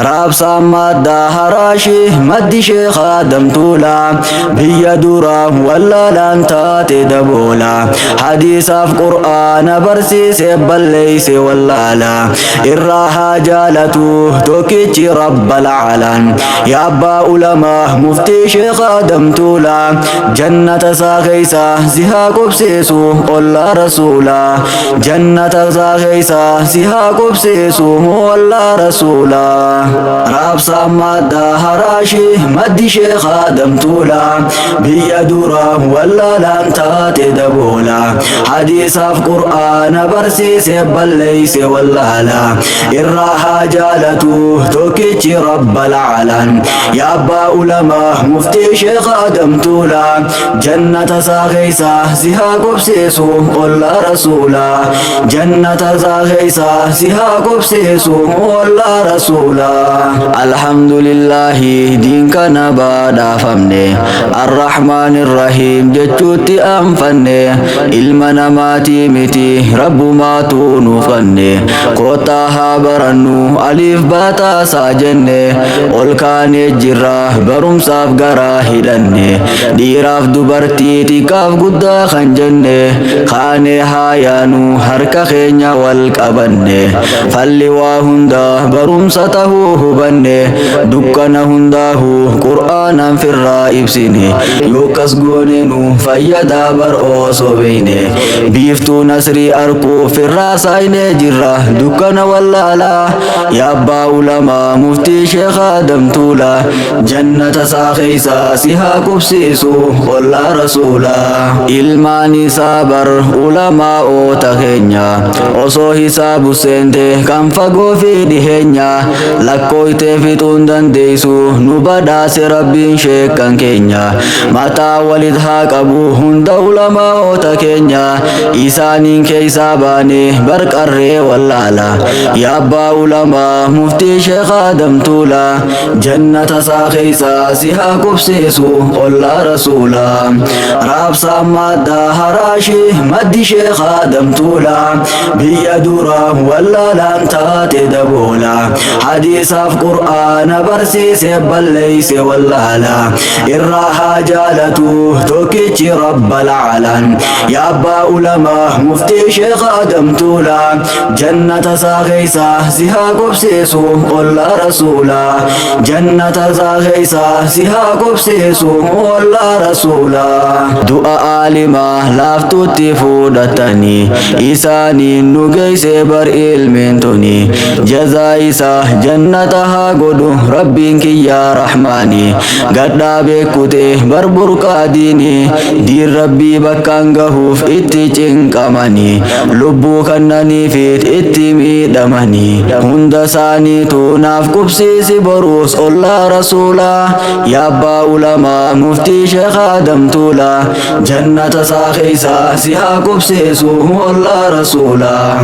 Raabsaan madda haraashii maddi Sheekh Adam Tuulaa, biyya duraa wallaalaan taate daboola. Hadiisaaf Qur'aana barsiise balleeyse wallaala. Irraa haa jaalatu tokkichi Rabbal Aalaan. Yaa abbaa ulamaa, muftii Sheekh Adam Tuulaa, jannata isaa keeysa si haa qubsiisu ollaa Rasuulaa. Jannata isaa keeysa si haa qubsiisu ollaa Rasuulaa. Raabsaan madda haraashii maddi Sheekh Adam Tuulaa, biyya duraa wallaalaan taate daboola. Hadiisaaf Qur'aana barsiise balleeyse wallaala. Irraa haa jaalatu tokkichi Rabbal Aalaan. Yaa abbaa ulamaa, muftii Sheekh Adam Tuulaa, jannata isaa keeysa si haa qubsiisu ollaa Rasuulaa. Jannata isaa keeysa si haa qubsiisu ollaa Rasuulaa. Alhamdulillahi, diin kana badhaafamne, Arrahmaan Irrahiim jechuutti anfanne. Ilma namaatii miti, Rabbumaatu nuuf kanne. Koottaa haa barannu aliif baataasaa jenne, ol kaanee jirra barumsaaf garaa hidhanne. Dhiiraaf dubartii, xiqqaaf guddaa kan jenne, kaanee haa yaanu harka keenya wal qabanne. Falli waa hundaa barumsa tahuu hubanne, dukkana hundaahu Qur'aanaan firraa ibsine. Yookas goone nu fayyadaa bar osoo beeyne, biiftuu nasrii arkuu firraa saayinee jirra dukkana wallaalaa. Yaa abbaa ulamaa, muftii Sheekh Adam Tuulaa, jannata isaa keeysa si haa qubsiisu ollaa Rasuulaa. Ilmaan isaa bar ulamaa'oota keenya, osoo hisaabu seente kan fagoo fi dhiheenya lakkooytee fixuun dandeeysu. Nu badhaase Rabbiin sheekkan keenya. Mataa walit haa qabu hunda ulamaa'oota keenya, isaaniin keeysaa baane barqarree wallaala. Yaa abbaa ulamaa, muftii Sheekh Adam Tuulaa, jannata isaa keeysa si haa qubsiisu ollaa Rasuulaa. Raabsaan madda haraashii maddi Sheekh Adam Tuulaa, biyya duraa wallaalaan taate daboola. Hadiisaaf Qur'aana barsiise balleeyse wallaala. Irraa haa jaalatu tokkichi Rabbal Aalaan. Yaa abbaa ulamaa, muftii Sheekh Adam Tuulaa, jannata isaa keeysa si haa qubsiisu ollaa Rasuulaa. Jannata isaa keeysa si haa qubsiisu ollaa Rasuulaa. Du'a aalimaa laaftuutti fudhatanii, isaaniin nu geeyse bar ilmiin tuni. Jazaa isaa jannata haa godhu Rabbiin kiyyaa Rahmaani. Gadhaa beekute bar burqaa diini, diin Rabbii bakkaan gahuuf itti cinqamanii, lubbuu kannaniifit itti miidhamanii. Hunda isaaniitu naaf qubsiisi boruus ollaa Rasuulaa. Yaa abbaa ulamaa, muftii Sheekh Adam Tuulaa, jannata isaa keeysa si haa qubsiisu ollaa Rasuulaa.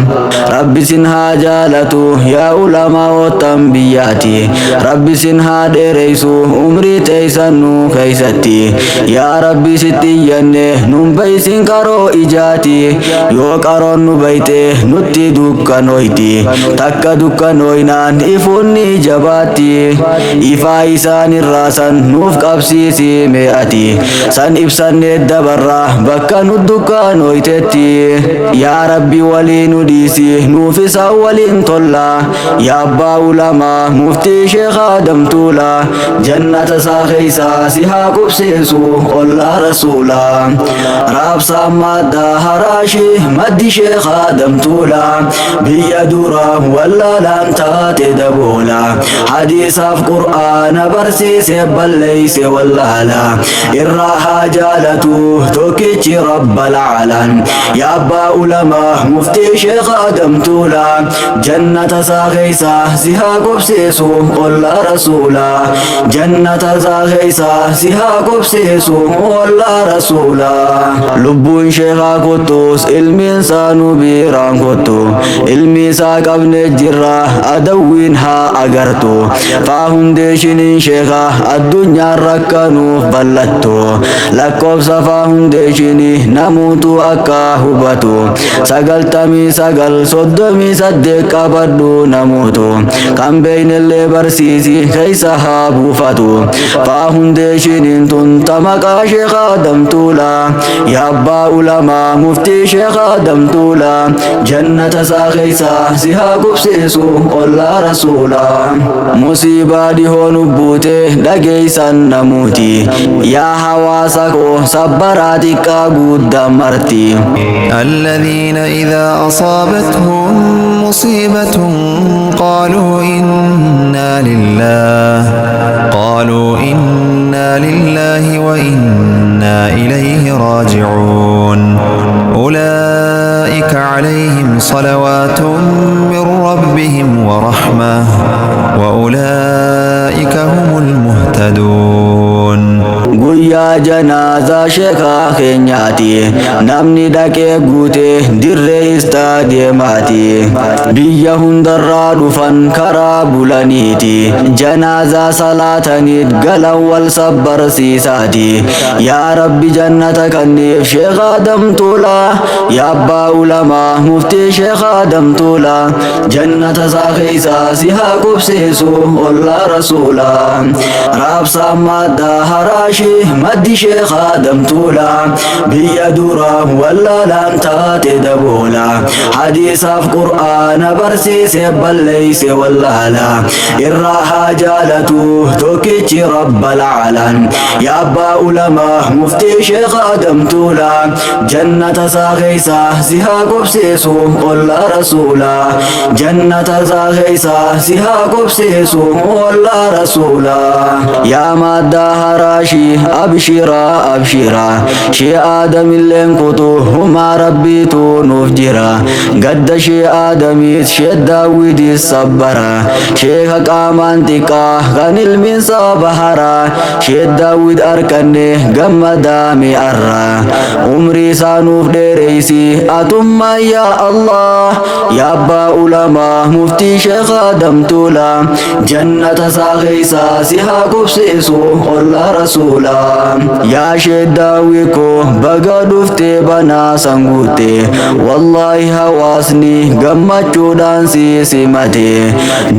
Rabbi sin haa jaalatu yaa ulamaa'oottan biyyaati. Rabbi sin haa dheereysu umrii teeysan nu keeysatti. Yaa Rabbi, sitti iyyanne, nun baysin qaroo ijaati. Yoo qaroon nu bayte nutti dukkanoyti. Takka dukkanooynaan ifuun ni jabaatti. Ifaa isaan irraa san nuuf qabsiisi mee'ati. San ibsannee dabarraa bakka nu dukkanooytetti. Yaa Rabbi, walii nu dhiisi, nuuf isaan waliin tollaa. Yaa abbaa ulamaa, muftii Sheekh Adam Tuulaa, jannata isaa keeysa si haa qubsiisu ollaa Rasuulaa. Raabsaan madda haraashii maddi Sheekh Adam Tuulaa, biyya duraa wallaalaan taate daboola. Hadiisaaf Qur'aana barsiise balleeyse wallaala. Irraa haa jaalatu tokkichi Rabbal Aalaan. Yaa abbaa ulamaa, muftii Sheekh Adam Tuulaa, jannata isaa keeysa si haa qubsiisu ollaa Rasuulaa. Jannata isaa keeysa si haa qubsiisu ollaa Rasuulaa. Lubbuun sheekaa kottus, ilmiin isaa nu biiraan kottu. Ilmi isaa qabne jirra, adawwiin haa agartu. Faawundeeshiniin sheekaa addunyaan rakkanuuf bal'attu. Lakkoofsa faawundeeshinii namuutu akka hubatu, 99 38 qabadhu. Namuutu kan beeynellee Barsiisi keessa haa buufatu. Faahundeeshiniin tun ta maqaa Sheekh Adam Tuulaa. Yaa abbaa ulamaa muftii Sheekh Adam Tuulaa. Jannata isaa keessa si haa qubsiisu ollaa rasuulaa. Musiibaa dhihoo nu buute dhageessan namuuti. Yaa hawaasa koo sabbaraa xiqqaa guddaa marti. الذين إذا أصابتهم مصيبة قالوا إنا لله وإنا إليه راجعون. أولئك عليهم صلوات من ربهم ورحمة، وأولئك هم المهتدون. Guyyaa janaazaa sheekaa keenyaati. Namni dhaqee guute dirree istaadiyeemaati. Biyya hundarraa dhufan karaa bulaniiti. Janaazaa salaataniit galan wal sabbarsiisaati. Yaa Rabbi, jannata kanniif Sheekh Adam Tuulaa. Yaa abbaa ulamaa muftii Sheekh Adam Tuulaa. Jannata isaa keessa si haa qubsiisu ollaa rasuulaa. Raabsaa maddaa haraashii maddi Sheekh Adam Tuulaa. Biyya dura wallaalaan taate daboola. Hadiisaaf Qur'aana barsiise balleeyse wallaala. Irraa haa jaalatu tokkichi Rabbal caalaan. Yaa abbaa ulamaa muftii Sheekh Adam Tuulaa. Jannata isaa keessa si haa qubsiisu ollaa rasuulaa. Jannata isaa keessa si haa qubsiisu ollaa rasuulaa. Yaa maddaa haraashii, abshiraa, abshiraa. Shee Aadamilleen kutu humaa Rabbiitu nuuf jira. Gadda Shee Aadamiit Shee Daawwidis sabbara. Sheeka qaamaan xiqqaa kan ilmiinsaa baharaa. Shee Daawwid arkanne gammadaa mi'arra. Umrii isaa nuuf dheereysi atummaa, yaa Allah. Yaa abbaa ulamaa muftii Sheekh Adam Tuulaa. Jannata isaa keessa si haa qubsiisu ollaa rasuulaa. Yaa Shee Daawwid koo, baga dhuftee banaa san guutte. Wallaahi, hawaasni gammachuudhaan si simate.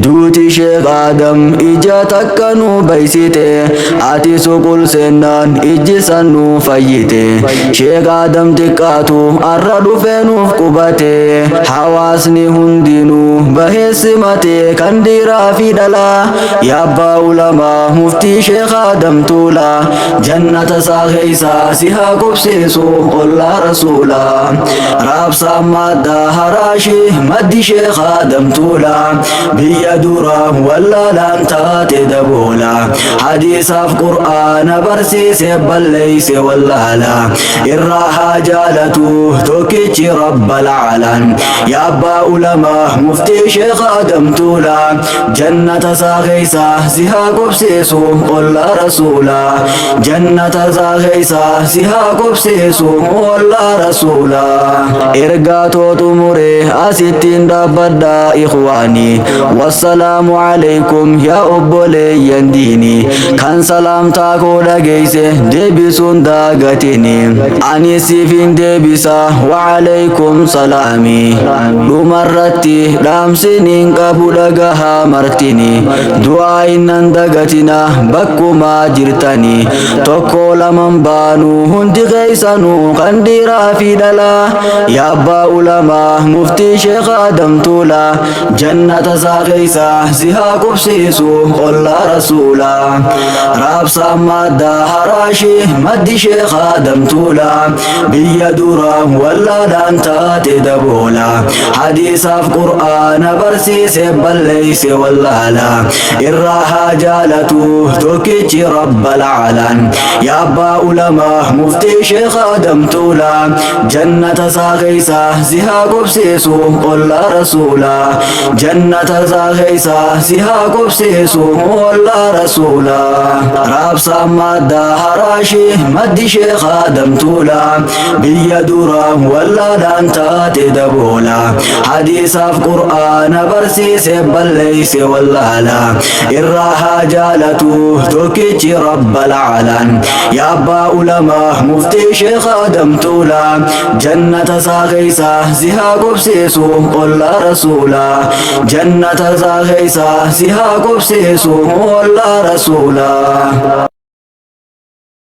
Duuti Sheekh Adam ija takka nu baysite. Ati suqul seennaan ijji san nu fayyite. Sheekh Adam xiqqaatu arra dhufee nuuf qubate. Hawaasni hundinuu bahee simate, kan dhiiraa fi dhalaa. Yaa abbaa ulamaa muftii Sheekh Adam Tuulaa. Jannata isaa keessa si haa qubsiisu ollaa rasuulaa. Raabsaa maddaa haraashii maddi Sheekh Adam Tuulaa. Biyya dura wallaalaan taate daboola. Hadiisaaf Qur'aana barsiise balleeyse wallaala. Irraa haa jaalatu tokkichi Rabbal caalaan. Yaa abbaa ulamaa muftii Sheekh Adam Tuulaa. Jannata isaa keessa si haa qubsiisu ollaa rasuulaa. Jannata isaa keessa si haa qubsiisu ollaa rasuulaa. Ergaa too xumuree asittiin dhaabbadhaa, ikhwaanii. Wassalaamu alaikum, yaa obboleeyyan diinii. Kan salaamtaa koo dhageeyse deebisuun daagatini. Ani siifin deebisa, wa'alaykum salaami. Dhumarratti dhaamsiniin qabu dhagahaa martini. Du'aa innan dagatina bakkumaa jirtani. Tokko laman baanu hundi keeysanuu kan dhiiraa fi dhalaa. Yaa abbaa ulamaa muftii Sheekh Adam Tuulaa. Jannata isaa keessa si haa qubsiisu ollaa rasuulaa. Raabsaa maddaa haraashii maddi Sheekh Adam Tuulaa. Biyya dura wallaalaan taate daboola. Hadiisaaf Qur'aana barsiise balleeyse wallaala. Irraa haa jaalatu tokkichi Rabbal caalaan. Yaa abbaa ulamaa muftii Sheekh Adam Tuulaa. Jannata isaa keessa si haa qubsiisu ollaa rasuulaa. Jannata isaa keessa si haa qubsiisu ollaa rasuulaa. Raabsaa maddaa haraashii maddi Sheekh Adam Tuulaa. Biyya dura wallaalaan taate daboola. Hadiisaaf Qur'aana barsiise balleeyse wallaala. Irraa haa jaalatu tokkichi Rabbal caalaan. Yaa abbaa ulamaa muftii Sheekh Adam Tuulaa, jannata isaa keessa si haa qubsiisu ollaa rasuulaa. Jannata isaa keessa si haa qubsiisu ollaa rasuulaa.